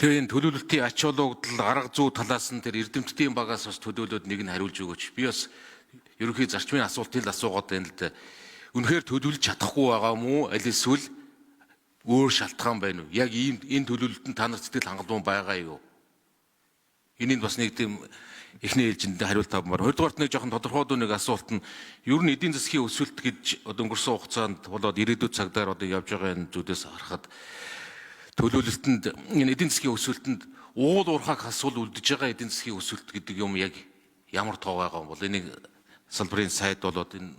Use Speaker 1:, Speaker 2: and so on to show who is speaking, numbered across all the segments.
Speaker 1: Тэгээ энэ төлөвлөлтийн ач холбогдол, арга зүй талаас нь тэр эрдэмтдийн багаас бас төлөөлөөд нэг нь хариулж өгөөч. Би бас ерөнхий зарчмын асуултыг л асуугаад байна л да. Үнэхээр төлөвлөж чадахгүй байгаа юм уу? Аль эсвэл өөр шалтгаан байна уу? Яг ийм энэ төлөвлөлтөнд та нар сэтгэл хангалуун байгаа юу? Энийг бас нэг тийм эхний ээлжинд хариулт авмаар. Хоёрдугаарт нэг жоохон тодорхойдуу нэг асуулт нь ер нь эдийн засгийн өсөлт гэж одоо өнгөрсөн хугацаанд болоод ирээдүйд цагдаар одоо явж байгаа энэ зүйлээс харахад төлөвлөлтөнд энэ эдийн засгийн өсөлтөнд уул уурхайг хасвал үлдэж байгаа эдийн засгийн өсөлт гэдэг юм яг ямар тоо байгаа юм бол энийг салбарын сайд болоод энэ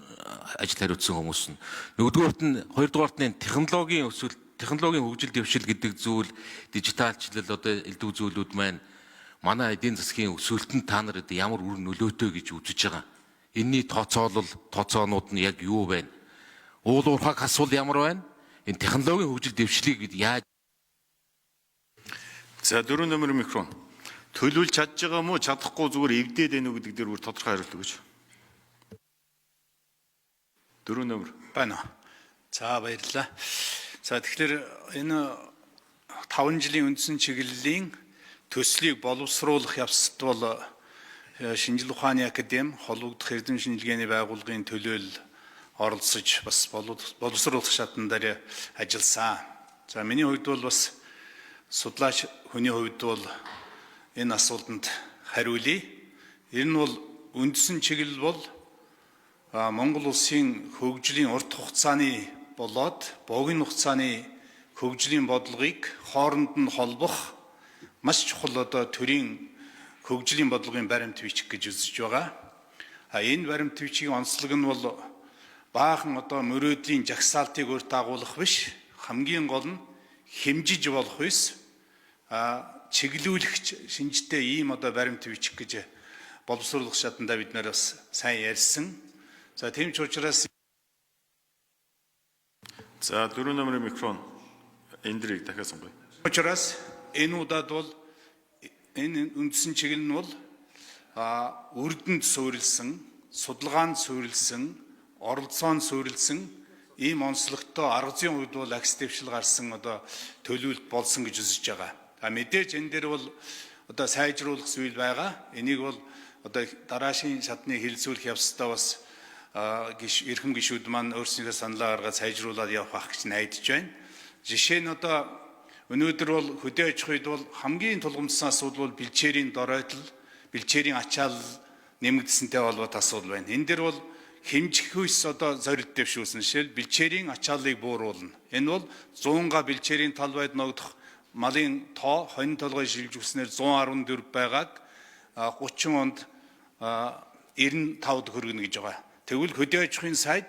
Speaker 1: ажил хариуцсан хүмүүс нь нөгөөдгөөрт нь хоёрдугаарт нь технологийн өсөлт, технологийн хөгжил дэвшил гэдэг зүйл, дижиталчлал одоо элдв зүйлүүд маань манай эдийн засгийн өсөлтөнд та нар ямар үр нөлөөтэй гэж үзэж байгаа? Энийний тооцоолол, тооцоонууд нь яг юу байна? Уул уурхайг хасвал ямар байна? Энэ технологийн хөгжил дэвшлийг бид яаж
Speaker 2: За, дөрөв номер микрофон. Төлөвлөж чадж байгаа юм уу, чадахгүй зүгээр эвдээд байна уу гэдэг дээр бүр тодорхой хариулт өгөөч. Дөрөв номер.
Speaker 3: Байна. За, баярлалаа. За, тэгэхээр энэ 5 жилийн үндсэн чиглэлийн төслийг боловсруулах явцад бол Шинжил ухааны академи, холбогдох эрдэм шинжилгээний байгууллагын төлөөлөл оролцож бас боловсруулах шатан дээр ажилласан. За, миний хувьд бол бас судлаач хүний хувьд бол энэ асуултанд хариулъя. Энэ нь бол үндсэн чиглэл бол Монгол улсын хөгжлийн урт хугацааны болоод богино хугацааны хөгжлийн бодлогыг хооронд нь холбох маш чухал одоо төрийн хөгжлийн бодлогын баримт бичиг гэж үзэж байгаа. А энэ баримт бичгийн онцлог нь бол баахан одоо мөрөөдлийн жагсаалтыг урьд дагуулах биш, хамгийн гол нь хэмжиж болох бис чиглүүлэх шинжтэй ийм одоо баримт бичиг гэж боловсруулах шатандаа бид нар бас сайн ярьсан. За, тийм ч учраас
Speaker 2: За, дөрөв номерын микрофон. Эндрийг дахиад сонгоё.
Speaker 3: Учраас энэ удаад бол энэ үндсэн чиглэл нь бол үрдэнд суурилсан, судалгаанд суурилсан, оролцоонд суурилсан ийм онцлогтой арга зүйн хувьд бол агс дэвшил гарсан одоо төлөвлөлт болсон гэж үзэж байгаа. А мэдээж энэ дээр бол одоо сайжруулах зүйл байгаа. Энийг бол одоо дараашийн шатны хэлэлцүүлэх явцдаа бас эрхэм гишүүд маань өөрсдийнхөө саналаа гаргаад сайжруулад явах байх гэж найдаж байна. Жишээ нь одоо өнөөдөр бол хөдөө аж ахуйд бол хамгийн тулгамдсан асуудал бол бэлчээрийн доройтол, бэлчээрийн ачаал нэмэгдсэнтэй холбоотой асуудал байна. Энэ дээр бол хэмжих хүйс одоо зорилт дэвшүүлсэн. Жишээл бэлчээрийн ачааллыг бууруулна. Энэ бол 100 га бэлчээрийн талбайд ногдох малын тоо хонин толгой шилжүүлснээр 114 байгааг 30 онд 95-д хүргэнэ гэж байгаа. Тэгвэл хөдөө аж ахуйн сайд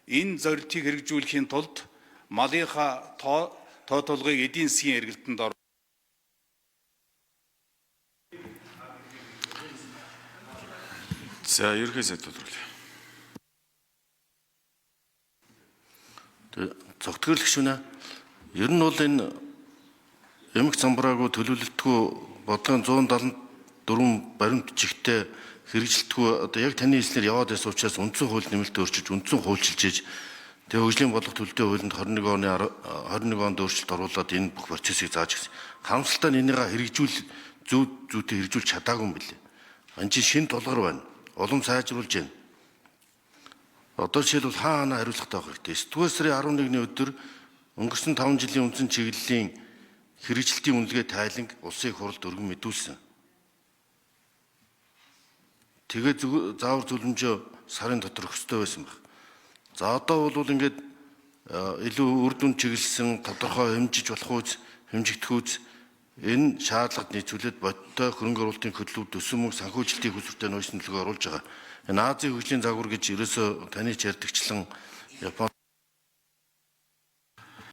Speaker 3: энэ зорилтыг хэрэгжүүлэхийн тулд малынхаа тоо толгойг эдийн засгийн эргэлтэнд ор
Speaker 2: За, ерөнхий сайд тодруулъя.
Speaker 4: Цогтгийлэх шүнэ. Ер нь бол энэ эмх замбраагүй төлөвлөлтгүй бодлогын 174 баримт бичигтэй хэрэгжилтгүй одоо яг таны хэлснээр яваад байсан учраас үндсэн хууль нэмэлт өөрчилж, үндсэн хуульчилж иж, тэгээ хөгжлийн бодлого төлөлтийн хуулинд 21 оны 21 онд өөрчлөлт оруулаад энэ бүх процессыг зааж гисэн. Харамсалтай нь энийгээ хэрэгжүүл зүй зүйтэй хэрэгжүүлж чадаагүй юм билээ. Ан чинь шин тулгар байна. Улам сайжруулж байна. Одоо жишээлбэл хаа ханаа хариуцлагатай байх хэрэгтэй. 9 сарын 11-ний өдөр өнгөрсөн 5 жилийн үндсэн чиглэлийн хэрэгжилтийн үнэлгээ тайланг улсын их хурлд өргөн мэдүүлсэн. Тэгээ заавар зөвлөмжөө сарын дотор өгөх ёстой байсан баг. За, одоо бол ингээд илүү үр дүн чиглэсэн тодорхой хэмжиж болох үз, хэмжигдэх үз энэ шаардлагад нийцүүлээд бодиттой хөрөнгө оруулалтын хөдөлгүүр төсөн мөнгө санхүүжилтийн хүсвэртэй нөөцийн төлөвлөгөө оруулж байгаа. Энэ Азийн хөгжлийн загвар гэж ерөөсөө таны ч ярьдагчлан Япон